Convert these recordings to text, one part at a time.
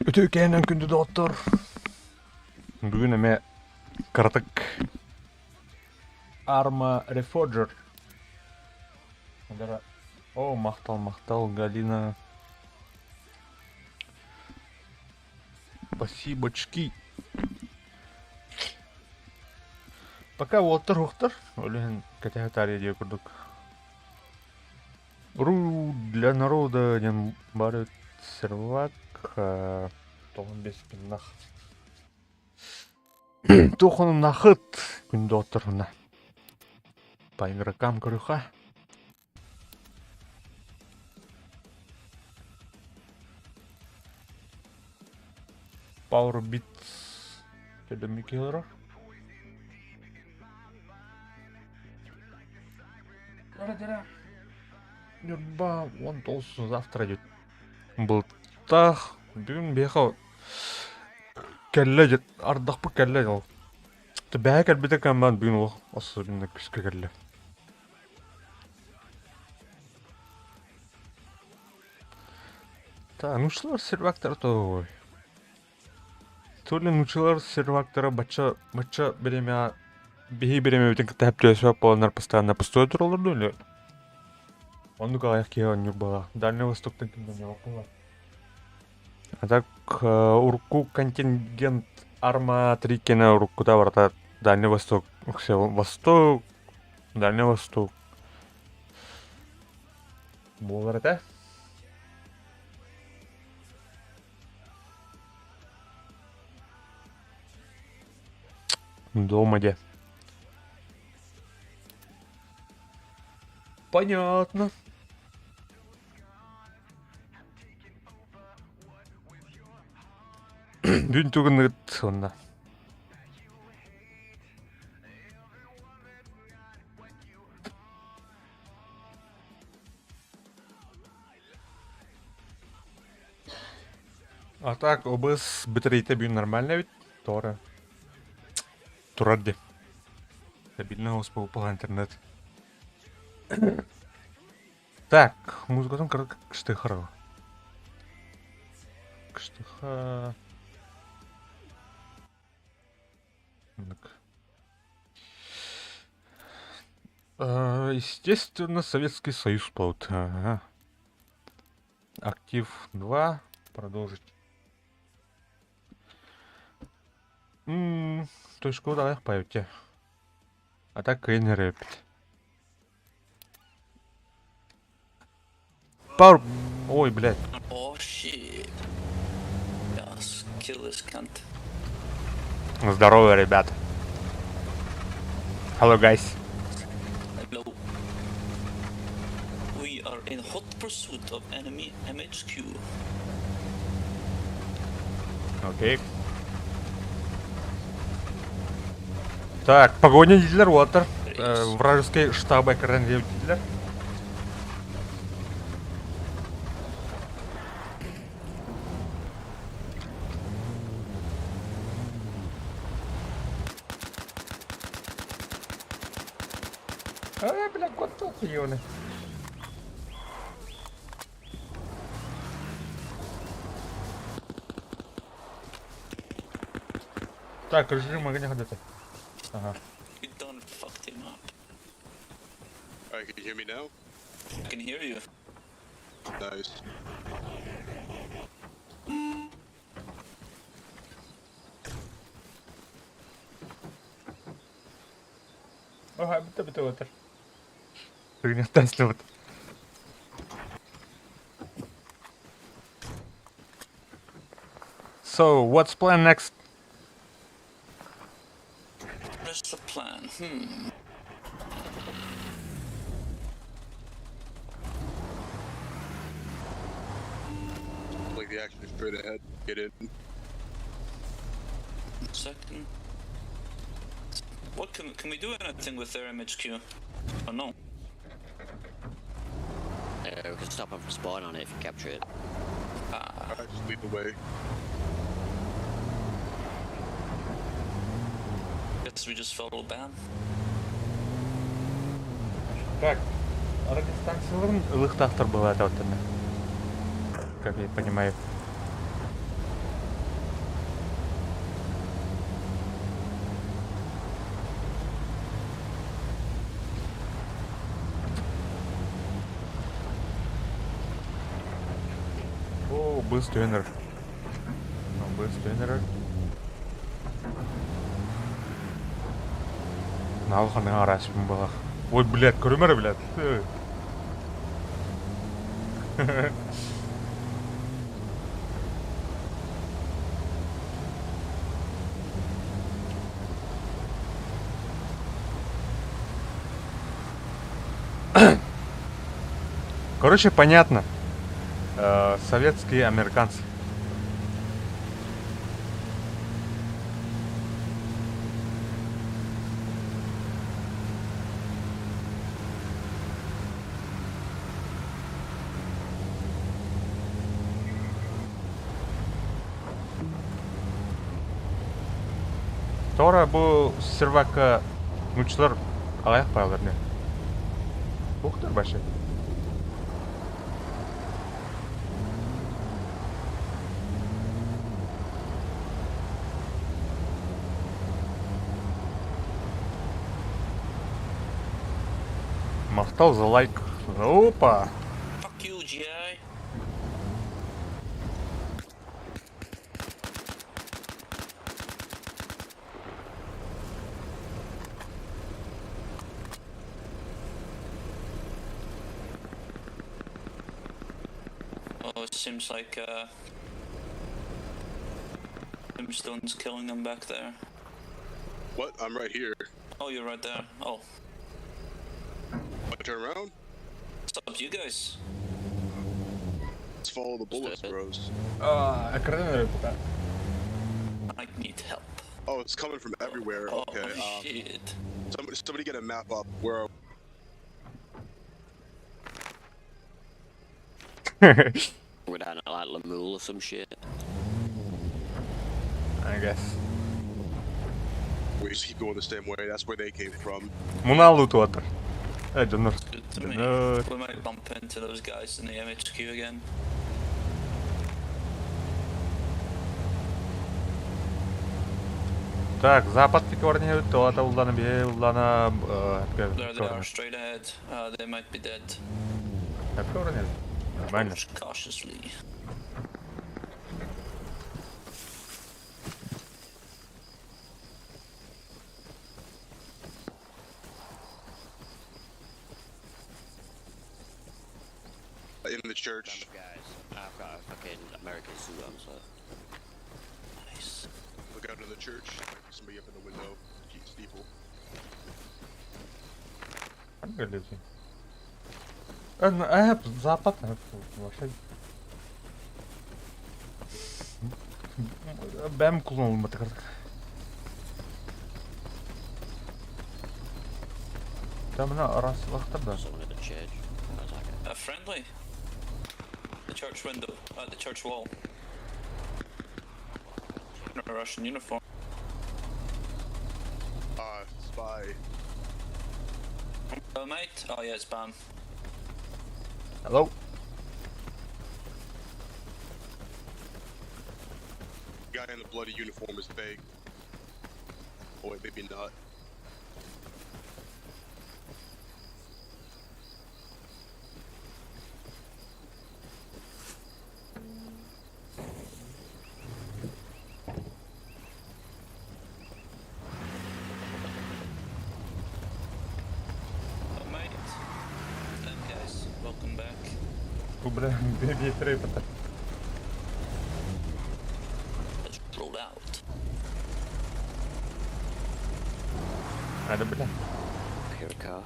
Үтүөкээнэн күндү доҕоттор! Бүгүн эмиэ кыратык Arma Reforger О, махтал, махтал, Галина. Спасибочки. Пока уолаттар уохтар, ол иһин кэтэһэ таарыйа диэ курдук. Ру для народа диэн бары сервак тоҕон бес гыннах. Туох онуннахыт күндү отторуна. По игрокам көрүхэ. Power Beats төлөмү олорор. Ньурба 19 завтра идет. Былтах бүгүн биһиэхэ кэллэ дьэ ардахпыт кэллэ ол. Бэһэ кэлбитэ кэммэн бүгүн олох особенно күүскэ кэллэ. Та нууччалар сервактара той. То ли нууччалар сервактара бачча бачча бириэмэҕэ биһи бириэмэбитин кытта сөп буоланнар постоянно пустой тураллар дуо или оннук аҕыйах киһи оонньуур буолла. Дальний Востоктан ким да оонньообот буолла. А так урукку контингент Арма 3 кэнэ уруккута барыта Дальний Восток, Восток, Дальний Восток буолар этэ. Дома де. Понятно. Бүгүн тугунныгыт онно? А так ОБС батарейта бүгүн нормально эбит. Тоҕо турар дии. Стабильно успел интернет. Так, музыкатын кыштыхара. Кыштыха. Естественно, Советский Союз под. Ага. Актив 2. Продолжить. М-м, точку давай поете. А так кыайан эрэппит. Пар... Ой, блядь. Oh shit. Yes, kill this cunt. Здорово, ребят. Hello, guys. Hello. We are in hot pursuit of enemy MHQ. Окей. Так, погоня дииллэр уолаттар. Вражеский штаба экран дииллэр. А, бля, кот охуенный. Так, режим огня где-то. Ага. We done fucked him up. Alright, can you hear me now? I can hear you. Nice. Ага, бітті бітті отыр. Тыгнехтан вот. So, what's plan next? What's the plan? Hmm. Like the action is straight ahead. Get in. Second. What can can we do anything with their MHQ? Or no? Yeah, we can stop them from spawning on it if you capture it. Alright, just lead the way. Guess we just follow Bam. Так, радиостанцияларын ылыктаахтар была это вот Как я понимаю. Быыс түһэн эрэр. Быыс түһэн эрэр. Наал ханныга араспын балах. Ой, блядь, көрүм эрэ, блядь. Короче, понятно. Советские американцы. Тора бу сервакка нууччалар аҕыйах бааллар не. Туохтар вообще? Махтал за лайк. Опа! Fuck you, GI. Oh, it seems like Tombstone's killing them back there. What? I'm right here. Oh, you're right there. Oh, I turn around. it's up to you guys. Let's follow the bullets, bros. Экраны пока. I need help. Oh, it's coming from everywhere. Oh, Okay. shit. Somebody get a map up. Where are We're down at like Lamul or some shit. I guess. we? Just keep going the same way. That's where they came from. Муна лутуатар. Э, дьоннор. Good to me. Дьоннор. We might bump into those guys in the MHQ again. Так, запад корни, то это улана бе, улана There they are, straight ahead. They might be dead. Нормально. Approach cautiously. In the church. Guys, I've got a fucking American suit on, so. Nice. Look out of the church. Might be somebody up in the window. Keep steeple. Запад вообще. Бэм кулон Там на раз вахтар да. Someone at the church. That's like a Friendly. The church window. The church wall. In a Russian uniform. Spy. Oh, mate. Oh, yeah, it's Bam. Hello. Guy in the bloody uniform is fake. Oh wait, maybe not. Oh, mate. Them guys. Welcome back. Бля, ветры Let's roll out. А, да, бля. I hear a car.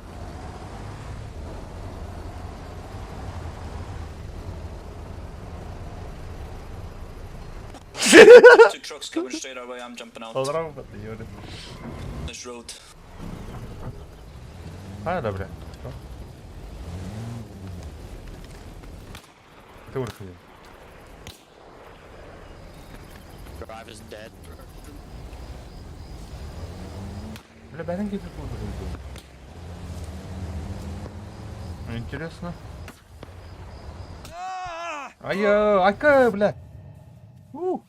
Two trucks coming straight our way. I'm jumping out. This road. А, да, бля. Ты выходи. Driver's dead. Бля, бәрін кетіп отыр. Интересно. Ай, айка, бля. У.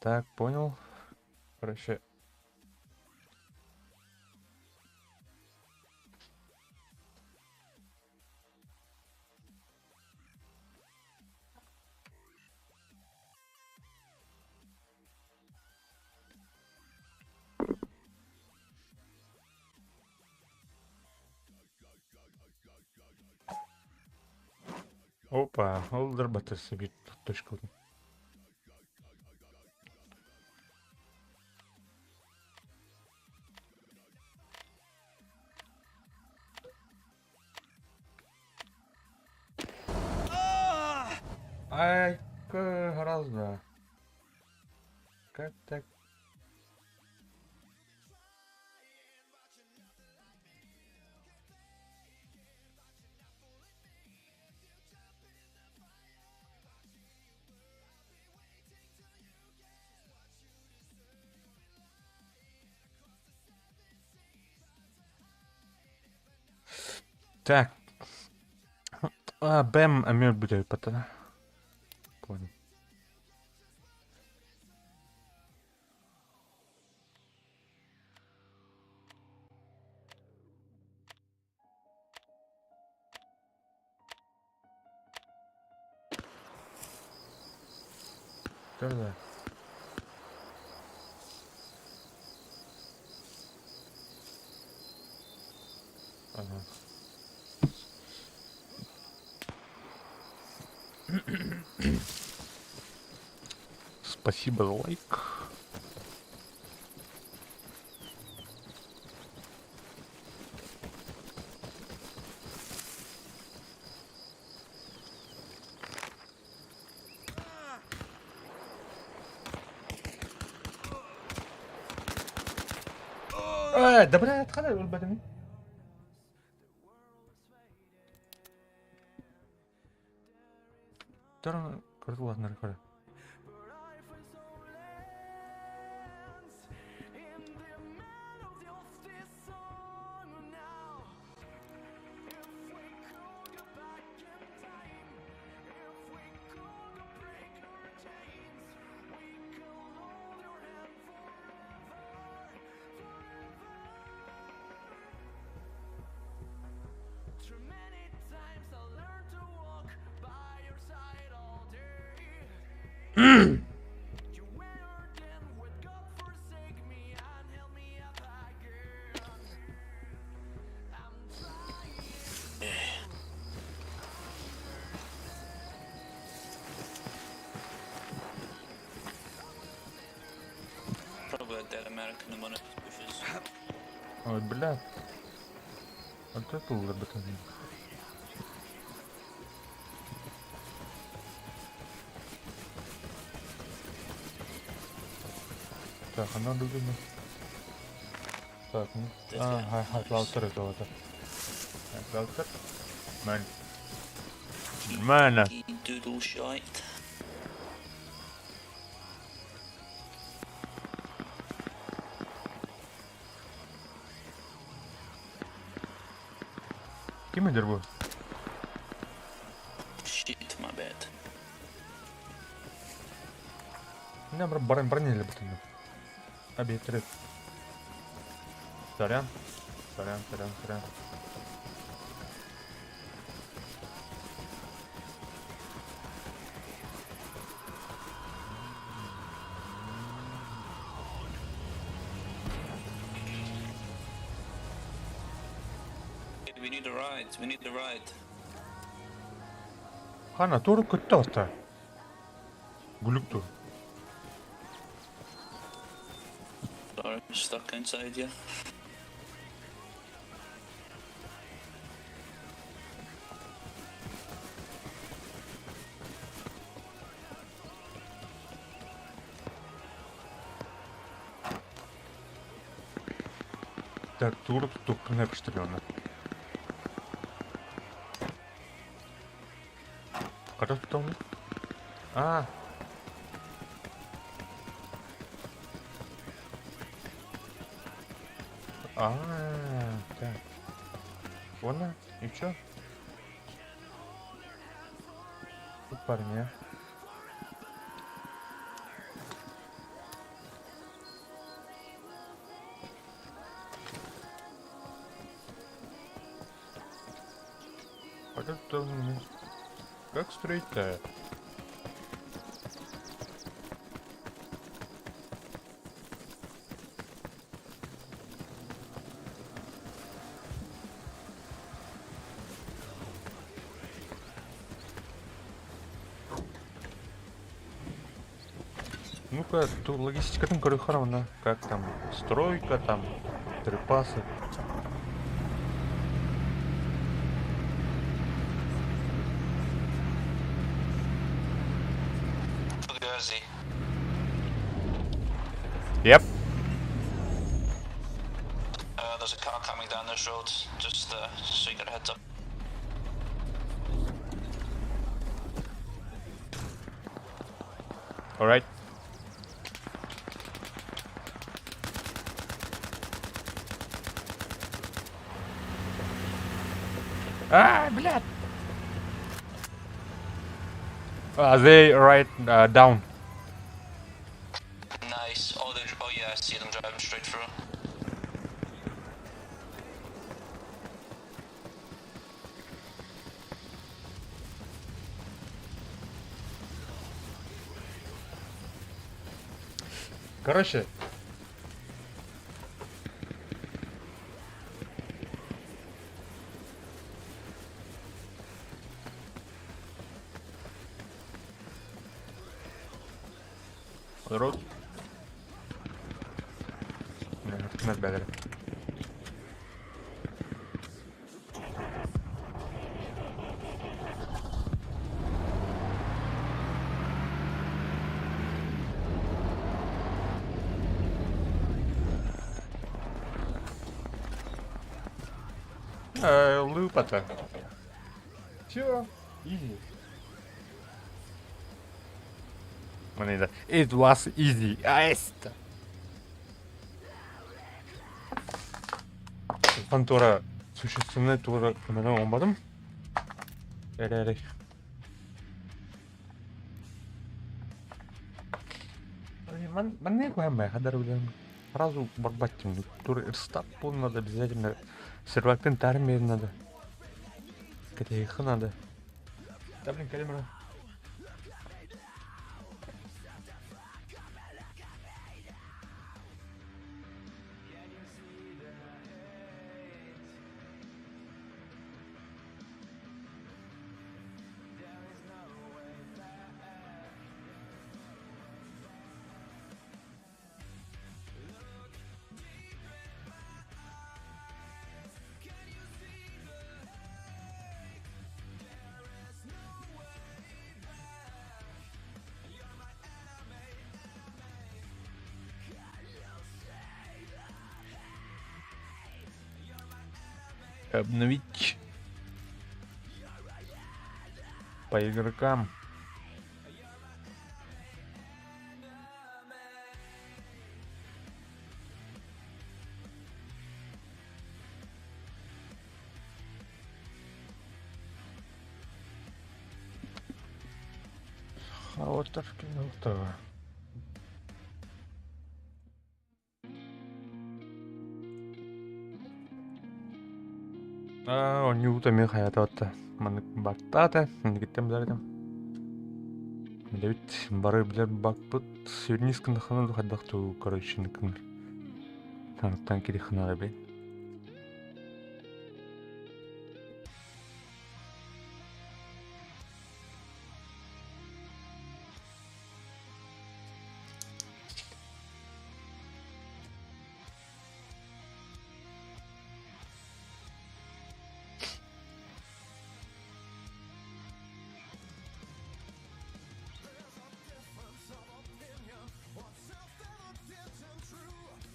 Так, понял. Короче. Опа, ол дарбатасы биир точкабытын. Ай, гораздо. Как так? Так. А, бэм эмиэ өлбүтэ Понял. Да. Ага. Спасибо за лайк. Э, да бля, ханна өлбөтүм. Туран көрдүлэр көрө. Probably a dead American in one of those bushes. Ой, бля. Вот это өлбөтүм. Так, она бүгүн. Так, ну. А, хайтлаутер это вот. Хайтлаутер. Мэн. Мэн. Doodle shite. Ким эдэр бу? Shit, my bad. Не баран бронили бутын. Обед. Сорян. Сорян, сорян, сорян. We need a ride, we need a ride. Хана тур көттө оста. Гүлүк тур. Sorry, I'm stuck inside you. Так, тур тук напиштырена. Хата тутамы? А. А, так. Ладно, и чё? Тут парни. А как там... Как строить-то? Ну-ка, ту логистикатын көрүөххэ уонна как там стройка там, припасы. Fugazi. Yep. There's a car coming down this road, just so you got a heads up. Alright. А, блядь! They right down. Nice. Oh yeah, I see them driving straight through. Короче. On the road. Not better. Лупата. Все, easy. It was easy. Аэста. Фантора существенная тура көмөнө оҥорбатым. Эрээри. Манны куһаҕан хадар билэн сразу барбаттым. Тур ирстап пол надо обязательно. Сервактын тармер надо. Катейха надо. Да блин, камера. Обновить по игрокам. А вот так. Онньуута эмиэ хайаатабатта маннык баттаата инникиттэн билэр этим. Билэбит бары билэр бакпыт свернись гыннаххына хайдах туу короче инник таҥыттан кириэххин эбит.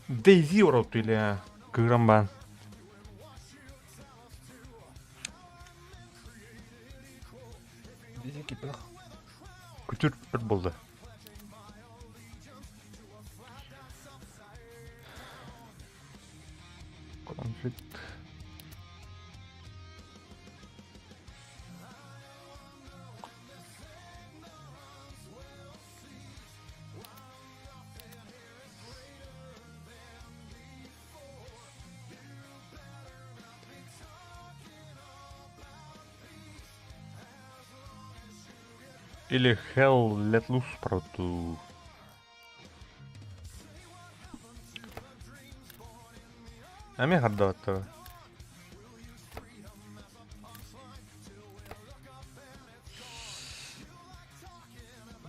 Дейзи урут или кыыран баан. Дейзи кипэх. Күтүр бір болды. Конфликт. Или Hell Let Loose проту. Ами хардаваттава.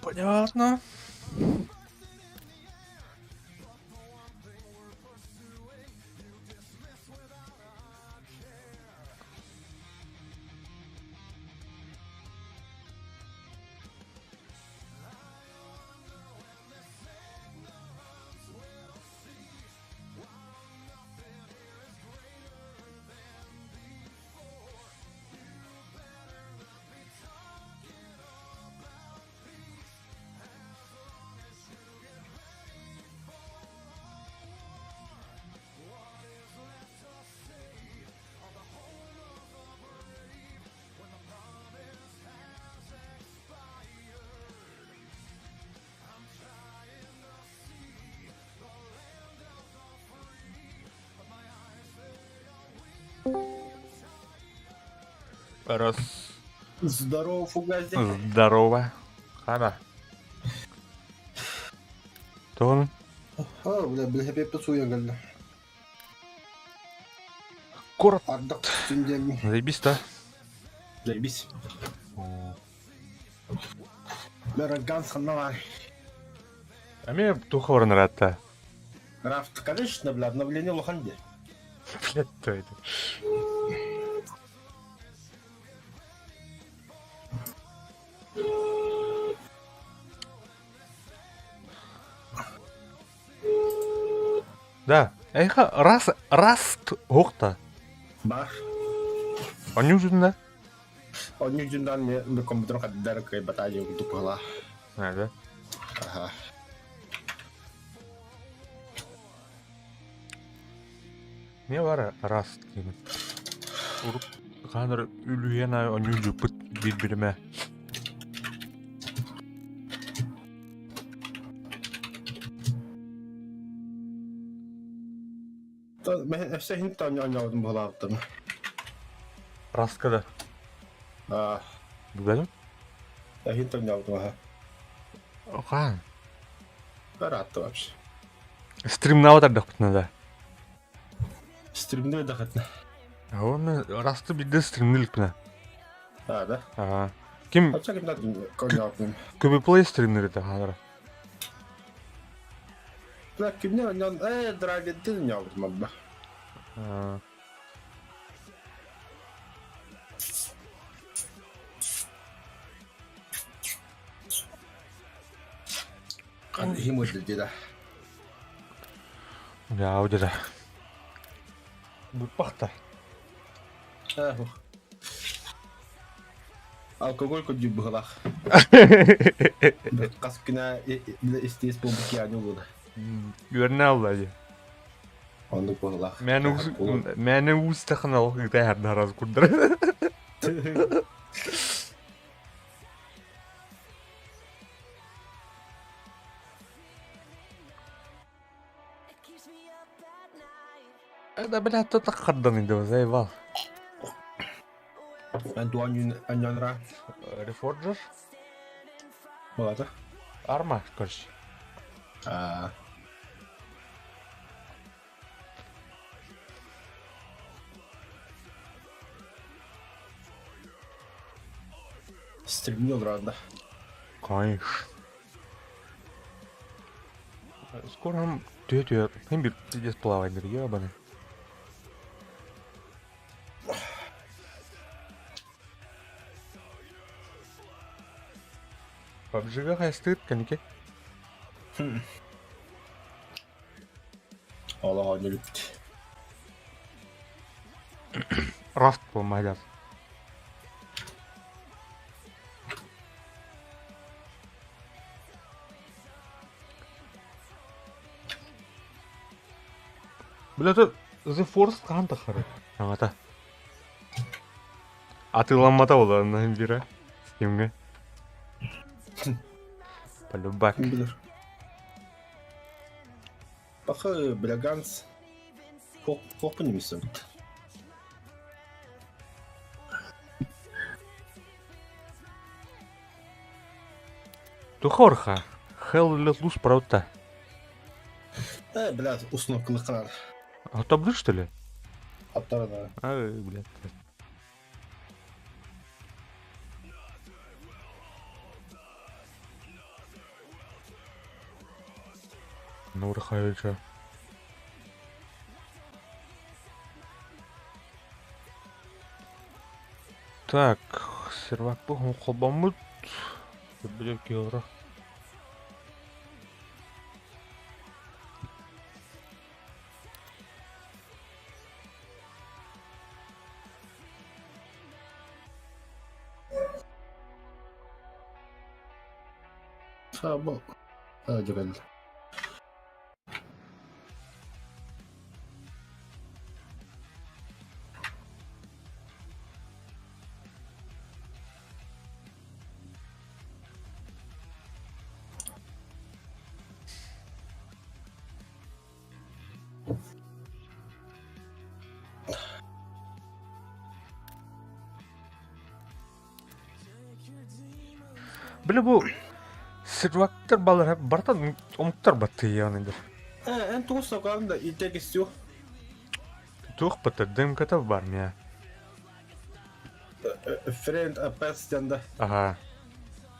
Понятно. Раз. Здорово, Фугази. Здорово. Хана. Тоҕон? О, бля, бля, суя галла. Город. Ардах түстүн Заебись, да? Заебись. Бера Ганс ханна А мне туха баран Рафт, конечно, бля, обновление лоханде. Блядь, кто это? Да, эйха раз раст хохта. Бар. Они уже да? Они жүндан мне компьютер хаддар кай батайы тупала. А, да? Ага. Не бар раст деймін. Уруп ханыр үлүйен они жупыт бир бириме. Мен өсө хинт оñоодум булаптым. Расткада. А, Бүгәдім? хинт оñоодум ага. Хан. Баратты вообще. Стримнауат ардақпытна да. Стримде дахатна. А он расты бидде стримниликпина. А, да? Ага. Ким Вообще ким оñоодум. Көбі плей стримнер это ханыр. Бля, кимне оñон драйвер оñоодум абба. А. Кан химы да. Я аудида. Буппахта. Алкоголь көдү быһылах. Каскына истес бу кияны булды. Görне алла. Онды быһылах. Мәне үз тахын ал гыта һәрдә раз курдыр. Это, блядь, то так хардан иде, заебал. Мен аньонра. Reforger? Болады. Арма, короче. А. Стримнил ранда. Конечно. Скоро тетя, хим бир пиздец плавать, ебаный. PUBG хайстыт, канике. Аллах аны бит. Рафт болмайды. Бля, это The Force қан тахары. Аңата. Атыламата оларынан бира. Стимге. Полюбак. Билер. Бақы бля Ганс. Хопын немесе. Тухорха. Hell let loose правда. Бля, установкалы А таблы что ли? Аттарана. Ай, блядь. Ну, Рахаевича. Так, сервак бу холбамыт. Билер киора. Сабо. А, жөгөл. Били бу сервактар балар бартан омуктар баттыйан идер. Эн тугу сокаан да итегистю. Туох бата ДМК-та бар мия. Friend apps диэн да. Ага.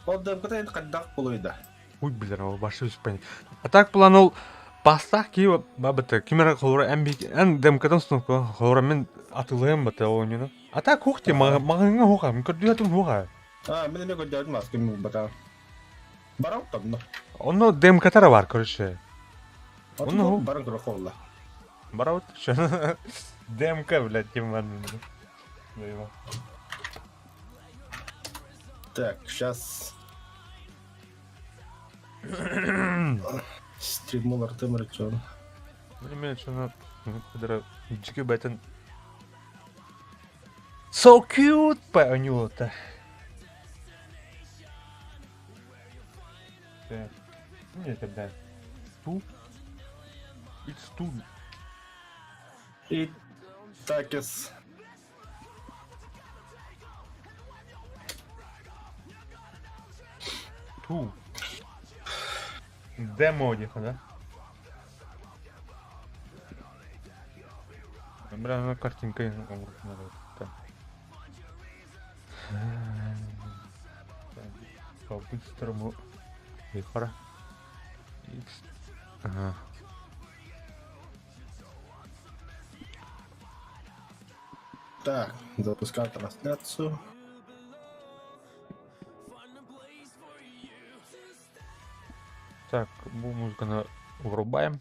Ол ДМК-та эн хайдах булуйда? Уй билэр ол башы үспен. А так план ол бастах ки бабыта кимера холора эн би эн ДМК-тан установка холора мен атылыам бата оонньуну. А так хух те маҕаҥҥа хуха мен көрдүһэтим хуха. А, мен эмиэ көрдөөтүм аскым булбата. Баран тонно. Онно ДМК-тара бар, короче. Онно баран көрө холла. Барабыт. ДМК, блядь, тем Так, сейчас Стримул Артем Рачон. Мен шуны кыдыра жике бәтен So cute по анюта. Так. Нет, тогда. Ту. It's too. И такис. Ту. Демо да? Бля, ну картинка надо. По быстрому. Вихора. X. Ага. Так, запускаю трансляцию. Так, музыку врубаем.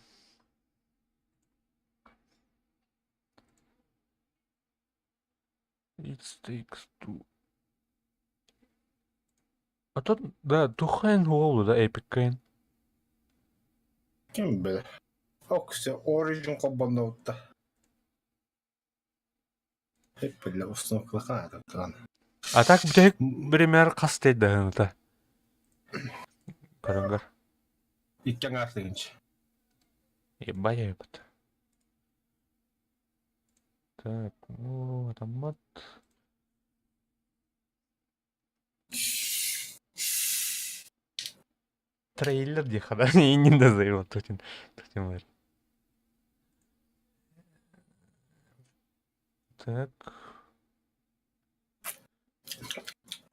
It takes two. А тут, да, Тухайн Уолу, да, Epic Кane. Ким бе? Оксе Origin холбонноутта. Эп, бля, установка таан. А так бүтэһик пример хас да Көрөнгөр. Иккен артыгынч. Ебать, ебать. Так, ну, автомат. Трейлер диха, да? И не дозаил, тутин, тутин Так.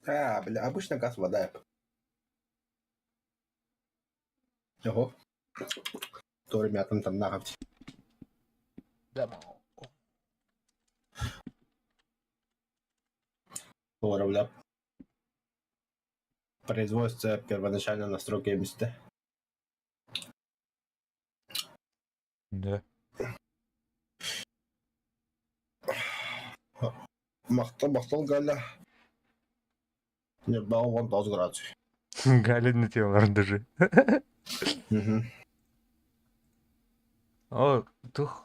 А, бля, обычно газ, вода. Ого. То ребятам там нахавть. Демо. бля. Производится первоначально настройка места. Да. Махтал, махтал, Галя. Не, бал вон 20 градусов. Галя не тело даже. Угу. О, тух.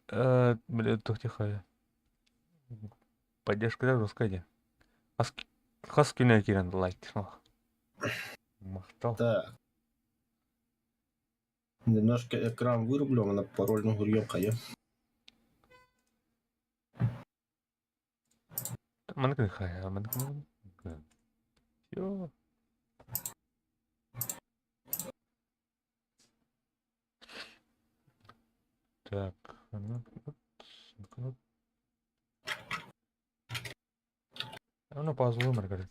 Бля, тух тихо. Поддержка да русская. Хас күнә кирен лайк. Махтал. Так. Немножко экран вырублю, на пароль гурьем хая. Манкын хая, манкын. Всё. Так, ну, ну, ну, паузу Маргарита.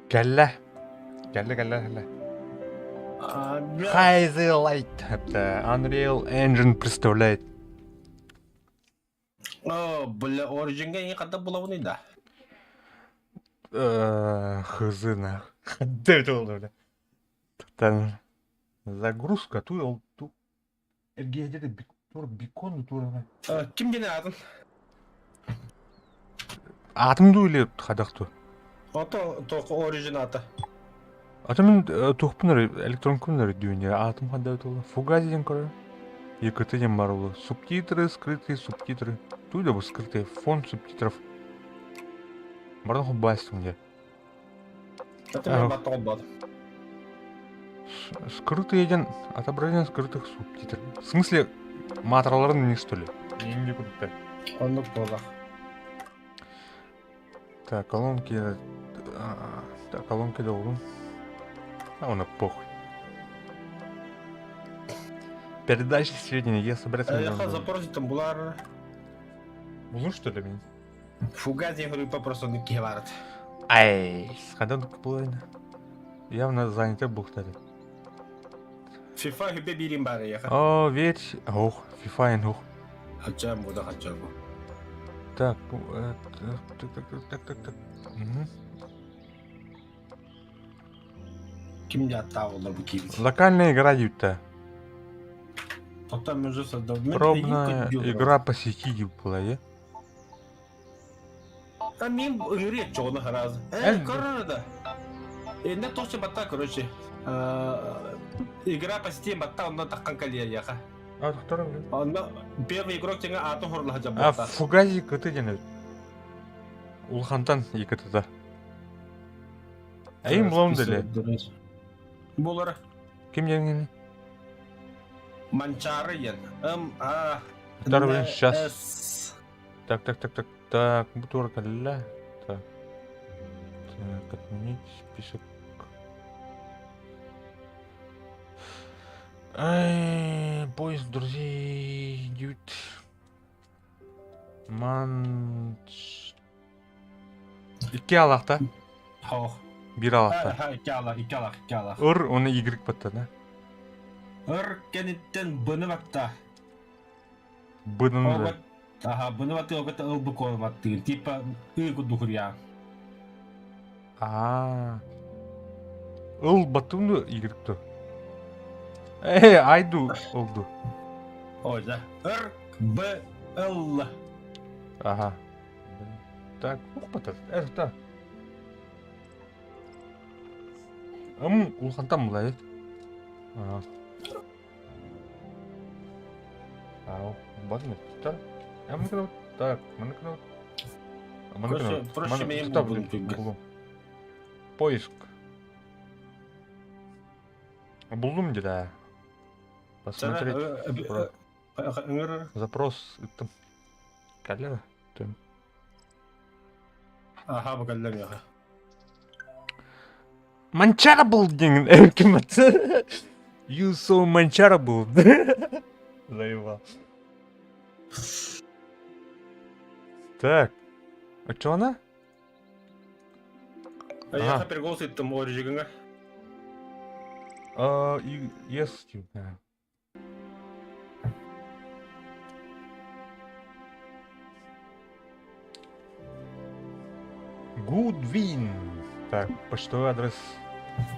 Кэллэ. Кэллэ, кэллэ, кэллэ. Highlight это Unreal Engine представляет. О, бля, Origin-га не хадда булабыный да. Хз нах. Хадда это было, бля. Там загрузка, ту ол ту эргиэдэ тур бикон тур Ким диэн аатын? Аатым дуу или хадах ту? Ото тоқ Origin ата. Ата мин туохпун эрэ электронкун эрэ дүүнэ аатым хадда тула Фугази диэн көрөр. ЕКТ диэн баар буолла. Субтитры, скрытые субтитры. Ту да бу скрытые фон субтитров. Бардан хубастым дьэ. Ата мен батта холбаат. Скрытые диэн отображение скрытых субтитров. В смысле, матраларын не что ли? Не курдуктар. Оннук буолах. Так, колонки... Так, колонки должен. А он похуй. Передача сведений, я собрать... Яха запрос там булар. Булун что ли мин? Фугази группа просто не кеварт. Ай, сходан половина. Явно занята был, кстати. FIFA хүбе бирин бары яха. О, ведь... Ох, FIFA ин ох. Хачам буда хачам. Так, так, так, так, так, так, так. Угу. Ким дьааттаах олор бу киирбит? Локальная игра дьютта. Оттон уже создал. Пробная игра по сети была, е? А мин ыҥырыа чоҕуна харазы. Э, корона Инна тоқча батта, короче. Игра по сети батта, онно таххан калия яха. А, второй. Онно первый игрок теңе атын хорлаха А, жаббатта. Фугази КТ диэн Улахантан ЕКТ-та. Эйим булам деле. Булар. Ким диэҥҥиний? Манчары ен. М А Второй, блин, сейчас. С. Так, так, так, так, так, бу кэллэ. Так. Так, отменить список. Ай, поиск друзей, дют. Ман... Икки алахта. Хох. Биир алахта. Ха, икки алах, икки алах, икки алах. Ыр, оны Y батта, да? Ыр кениттен быны батта. Быдын да. Аха, быны батты огот ыл бу кол баттыыр. Типа ый кудухурья. А. Ыл баттым да Y ту. Эй, айду олду. Ой, да. Р, Б, Л. Ага. Так, ух батар. Это. Ым, улхантан булай. Ага. Ау, батын так. Я так, маны Проще, проще мен булдум. Поиск. Булдум где-то. Посмотреть. Запрос. Это... Калера. Ага, бакаллар яха. Манчара был день. You so манчара был. Заебал. Так. А чё она? Я перголс иттим орижигыңа. А, yes, типа. Гудвин. Так, почтовый адрес.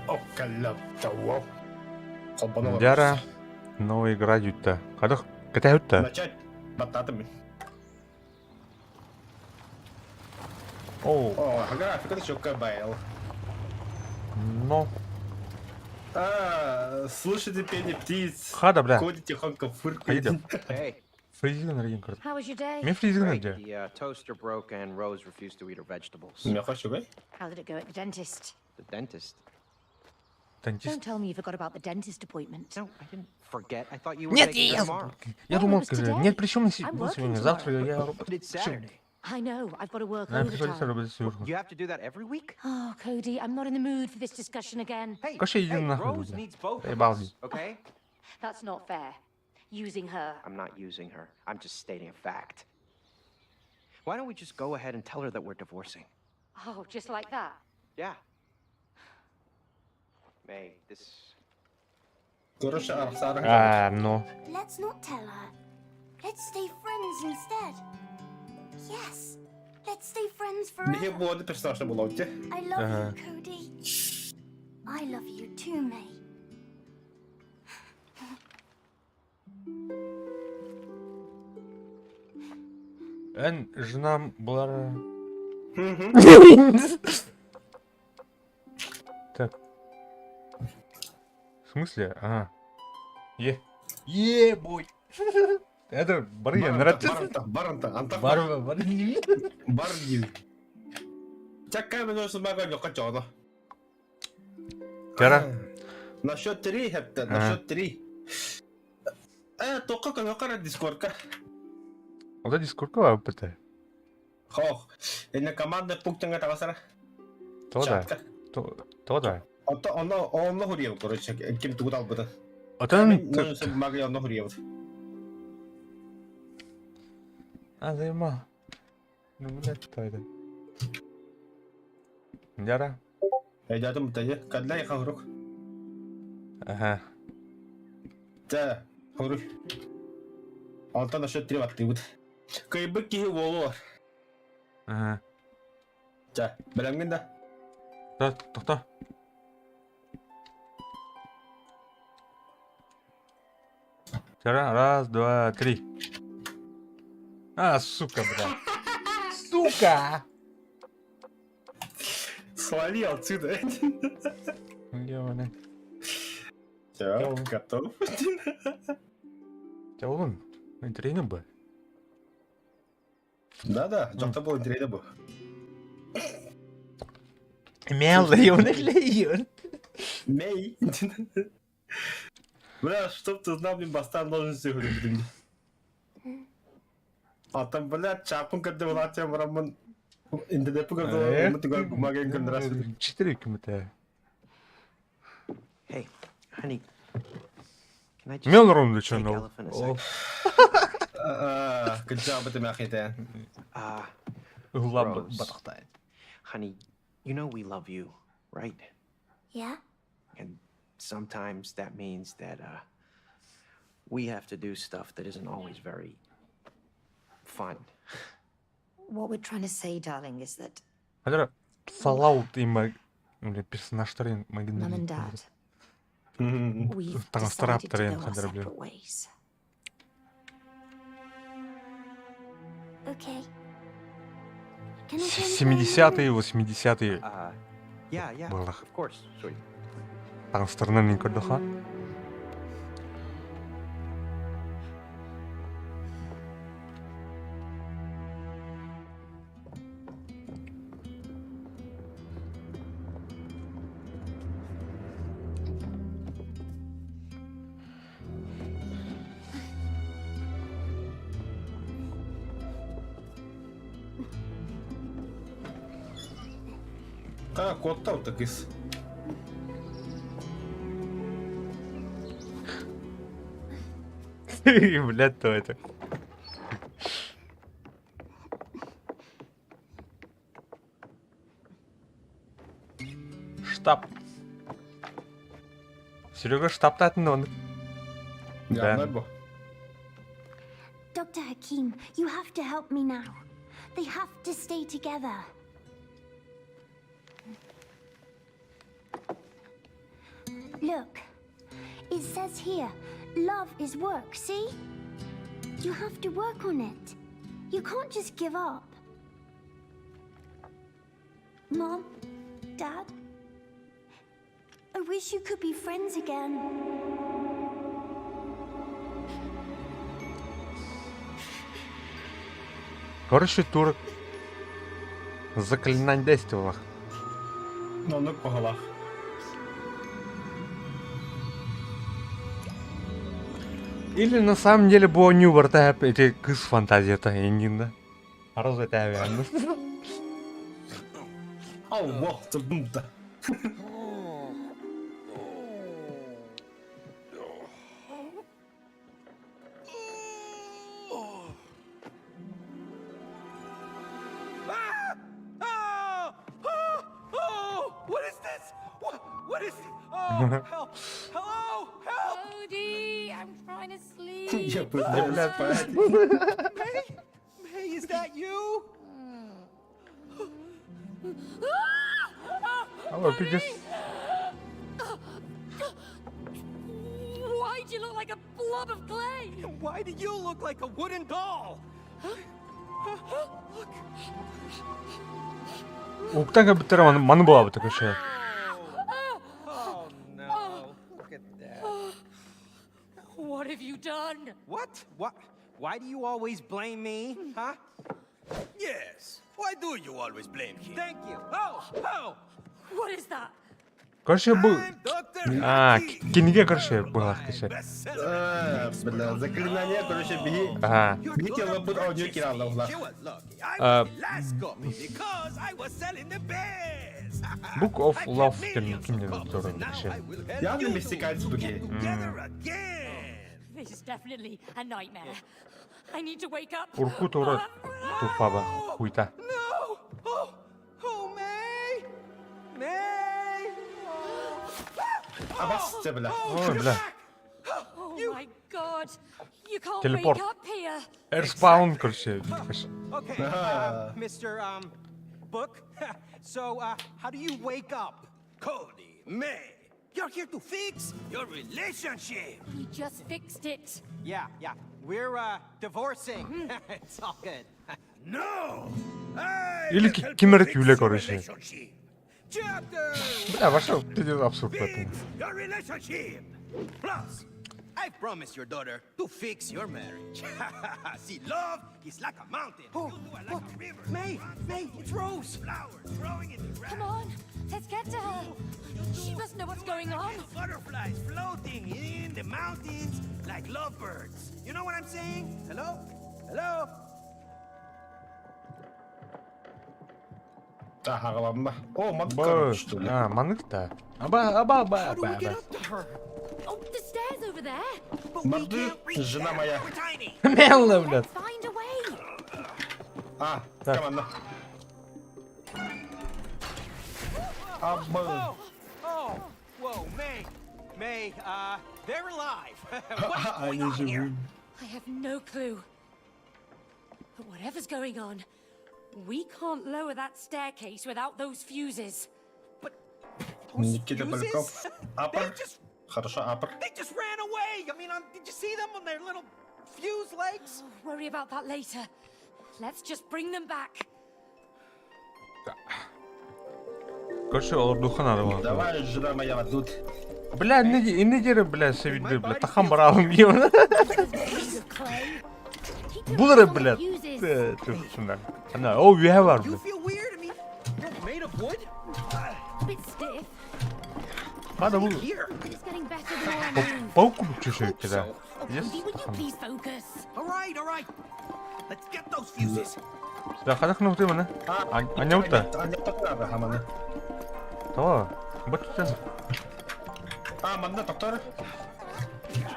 Около Дяра. Новая игра юта. Хадах, катаютта. Начать. Баттатым. О. О, графика чётко байл. Но. А, слушайте пение птиц. Хада, бля. Коди тихонько фыркает. Hey. Фризин регин карт. How was your day? Мен фризин Great. где? The toaster broke and Rose refused to eat her vegetables. Меня хочу, How did it go at the dentist? The dentist? Dentist. Don't tell me you forgot about the dentist appointment. No, I didn't forget. I thought you were Нет, taking her я, tomorrow. я думал, скажи, нет, причем на сегодня, завтра я But it's Saturday. I know, I've got to work Нам пришлось overtime. работать сверху. You have to do that every week? Oh, Cody, I'm not in the mood for this discussion again. Hey, Короче, иди hey, нахуй, Rose бля. needs both of Заебал. us, okay? That's not fair. Using her. I'm not using her. I'm just stating a fact. Why don't we just go ahead and tell her that we're divorcing? Oh, just like that? Yeah. May, this Короче, арахсаары А, ну. Let's not tell her. Let's stay friends instead. Yes, let's stay friends Биһи forever. буоды персонажа буолуо дии. I love Uh-huh. you, Cody. I love you too, May. Эн женам была... Так. В смысле? А. Е. Е, бой. Это бары я нравится. Бар антах Бар, бар. бар дии. Чакка мен осы мага лёка чоно. Кара. На счет три, хепте, на Ага. счет три. Тоққа кара дискордка. Ода дискордка быта. Хох. Эне команда пунктыңа тағасара. То да. Чатка. То да. Ото онно онно хуриев, короче, ким тугут албыта. Отан Мен осы мага онно хуриев. А, займа. Ну, блядь, что это? Яра. Эйдатым бутайы. Кадлай хахрук. Ага. Та, хурук. Алтан на счет три ваттыбыт. Кайбык киһи уолу. Ага. Та, бэлэмҥин да. Да, тохто. Вчера, раз, два, три. А, сука, блядь. Сука! Свали отсюда. Ёбаный. Все, готов. Тебя вон, интервью бы. Да-да, жакта был интервью был. Мелый, ёбаный, Мей. Бля, чтоб ты знал, блин, бастан должен все говорить. А там, бля, чапын когда была тем рамон. Интернет когда мы туда бумага контрас. Четыре км. Hey, honey. Can I just Мел ровно take что Elephant a sec? Good job with the махите. Rose. Honey, you know we love you, right? Yeah? And sometimes that means that we have to do stuff that isn't always very fun. What we're trying to say, darling, is that Хотя Fallout и маг... Бля, персонажтарын Mum and Dad, we've decided to Таҥастараптарын go our хандар, бля. separate ways. Okay. Can I go and play in my 70-е, room? 80-е Yeah, Было. of course, sweetie. таҥастарынан көрдөхө. А, кот там так из. Блядь, то это. Штаб. Серега штабтатын он. Да, Да. бо. Dr. Hakim, you have to help me now. They have to stay together. Look, it says here, love is work, see? You have to work on it. You can't just give up. Mom, Dad, I wish you could be friends again. Короче, турок заклинань действовал. Ну, ну, по голах. Или на самом деле было не барта эти кыз фантазията эндинда. Арыз это верно. Аллах, да. Oh! Oh! What is this? What, what is Oh! Help! Hello! Help! Cody, I'm trying to Я sleep. пытаюсь Бля. спать. May? May, is that you? Алло, пиздец. Why do you look like a blob of clay? Why do you look like a wooden doll? Look. Уктан кэбиттэр маны маны булаабыта көрсө. Oh no. Look at that. What have you done? What? What? Why do you always blame me? Huh? Yes. Why do you always blame him? Thank you. Oh, oh. What is that? Короче, бу I'm Dr. А, Hakim, кинигэ короче быһах кеше. bestseller. А, Бля, заклинание, короче, беги. Ага. Your Беги, daughter лапут аудио purchased киралла me. ула. She was lucky. I Uh, was the last copy because I was selling the best. Book of I kept Love кем millions ким of диэн copies, турар and now кеше. I will help Явно you two мексиканец to буги. get together again. This is definitely a nightmare. I need to wake up. Урку тура туфаба хуйта. No. Oh, oh, May. May. Абасты, бля. Ой, бля. Oh my god. You can't Телепорт. wake up here. Эрспаун короче. кеше. Okay, Mr. Book. So, how do you wake up? Cody, May, you're here to fix your relationship. We just fixed it. Yeah. We're divorcing. It's all good. No. I Или will help ким you эрэ fix түүлэ your короче. relationship. Chapter Бля, вообще пиздец абсурд в этом. Fix your relationship. Plus, I promised your daughter to fix your marriage. See, love is like a mountain. Oh, you two are like look, a river. May, May, it's Rose. Flowers growing in the grass. Come on, let's get to her. She must know what's You are going like on. little Butterflies floating in the mountains like lovebirds. You know what I'm saying? Hello? Hello? Да, хагаланна. О, маннык Б. короче, что ли. А, манык та. Аба, аба, аба, How do аба, we get аба. up to her? Oh, the stairs over there. But we Морды, can't reach жена there. моя. We're tiny. Мелно, блядь. Let's find a way. А, Так. команда. Аба. Oh, oh, whoa, May, May, they're alive. What's going Они on here? живы. I have no clue. But whatever's going on, we can't lower that staircase without those fuses. But those Никита fuses? Поляков. They Аппер. just, Хорошо, аппер. they just ran away. I mean, did you see them on their little fuse legs? Worry about that later. Let's just bring them back. Короче, олордуха надо было. Давай, жена моя, тут. Бля, инне дире, бля, севидде, бля, тахан баралым дием. Piece of clay. Keep your Булары, eyes on the бля. fuses. Э, Түхсүннэр. Ана, о, үһэ бар, You бля. feel weird? I mean, you're made of wood. Bit stiff, Надо бу. Here. but it's getting better the more I move. Пауку чешет, да. Oh, Yes. Cody, will you please focus? All right, all right. Let's get those fuses. Да, хадах нухты мана. Аня ута. Аня так надо, хаманы. Това. Баччан. А, манна, доктор.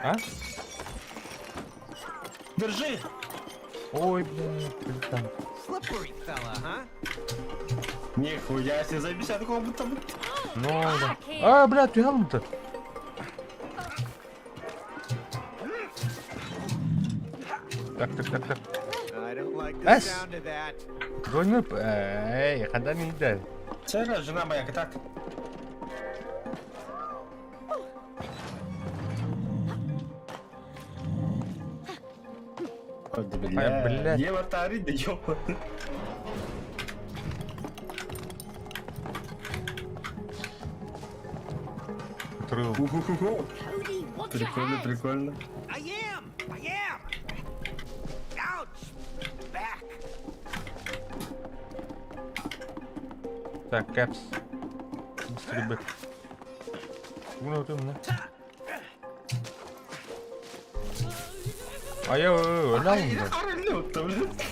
А? Держи. Ой, бля, там. Slippery fella, huh? Нихуя себе, заебись, я такого будто бы. Ну, да. А, бля, түһэлым-то. Так, так, так, так. I don't like the S. sound of that. Двойной... Эй, хада не дай. Цена, жена моя, так. Ой, да, Ай, бля. блядь. Ева тарит, да ёба. Отрыл. Уху-ху-ху. Cody, watch your Прикольно, head. прикольно. I am. I am. Ouch. Back. Так, капс. Быстрее бы. Ну, ты мне. А я лял, да. Аралю-то, блядь.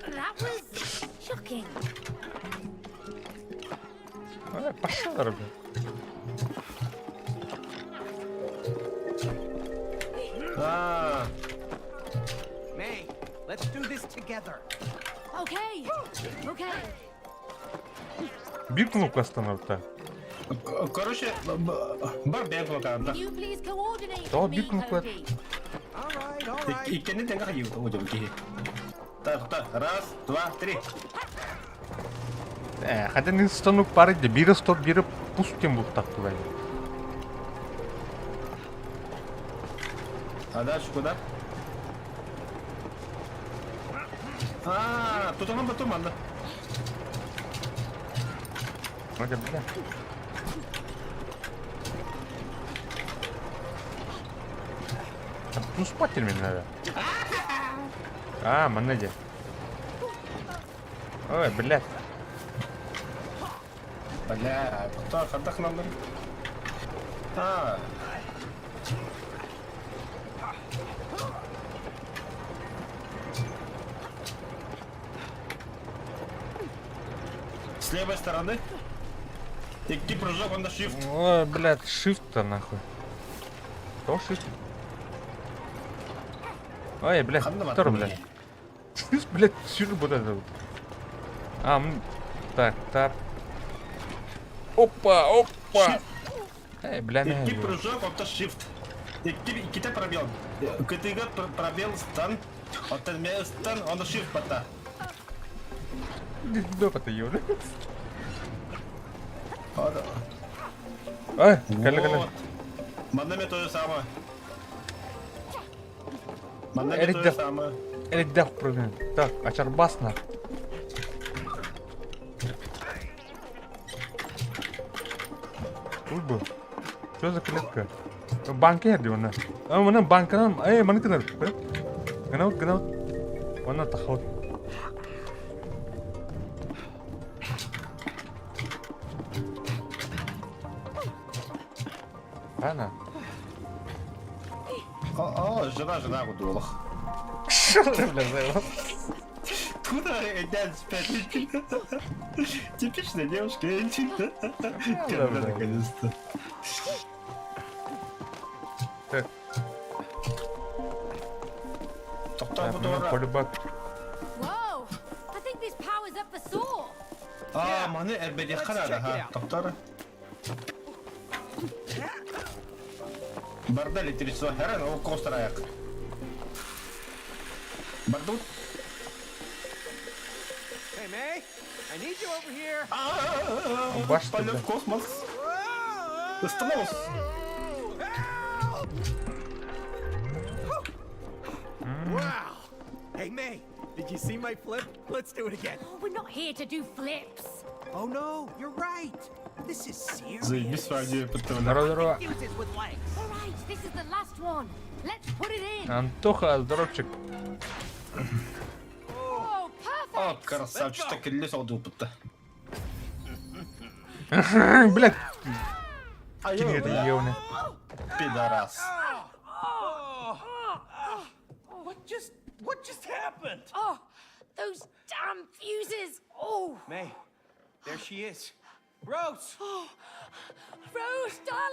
That was shocking. Э, Пошел, бля. А, May, let's do this together. Okay, okay. Бир кнопка остановка. Короче, бар бэйэн кулакаанда. Can you please coordinate Да, with me, бик мүмкін. Cody? All right, all right. Иккини тэҥҥэ хайыыбыт ол дьон киһи. Так, так, раз, два, три. Хотя не стану пары, де бири стоп, бири пустим был так туда. А дальше куда? А, тут она потом надо. Вроде, бля. Ну спать мне надо. А, манеди. Ой, блядь. Бля, кто хадах нам? А. С левой стороны. Икки прыжок, он на shift. Ой, блядь, shift-то нахуй. Кто shift? Ой, блядь, Ханна второй, ватмани. блядь. Shift, блядь, сюр вот это вот. А, так, так. Опа, опа. Эй, бля, Икки меня. прыжок, он то shift. Икки, иккитэ пробел. Кытыыга пробел стан. Оттон стан, он shift бата. Допа-то ёбля. Ай, кэллэ, кэллэ. Вот. Манна то же самое. Манна то же самое. Эрдэх прыгнем. Так, ачарбас на. Тут был. Что за клетка? Банка ерди она. А, мана банканан, эй, мана кынар. Гынаут, гынаут. Она тахаут. Ана. О, жена, жена кудулах. Что ты, бля, заебал? Куда опять? Типичная девушка. Наконец-то. Так. Тоқтар Так, ну, полюбак. Whoa! I think this powers up the saw. А, маны эрбеде қарады, ха. Тоқтар. Барда электричество хәрән, ол костыр аяқ. Барду. Hey, May, I need you over here. Башня, Полет бля. в космос. Остановился. Wow. Hey, May, did you see my flip? Let's do it again. Oh, we're not here to do flips. Oh no, you're right. This is serious. Заебись, ради Здорово, здорово. Fuses with legs. All right, this is the last one. Let's put it in. Антоха, здоровчик. Oh, perfect. О, красавчик, так и лесо опытта. Блядь, кинь это ебаный. Пидорас. What just happened? Oh, those damn fuses. Oh, May, there she is. Rose! Rose, darling.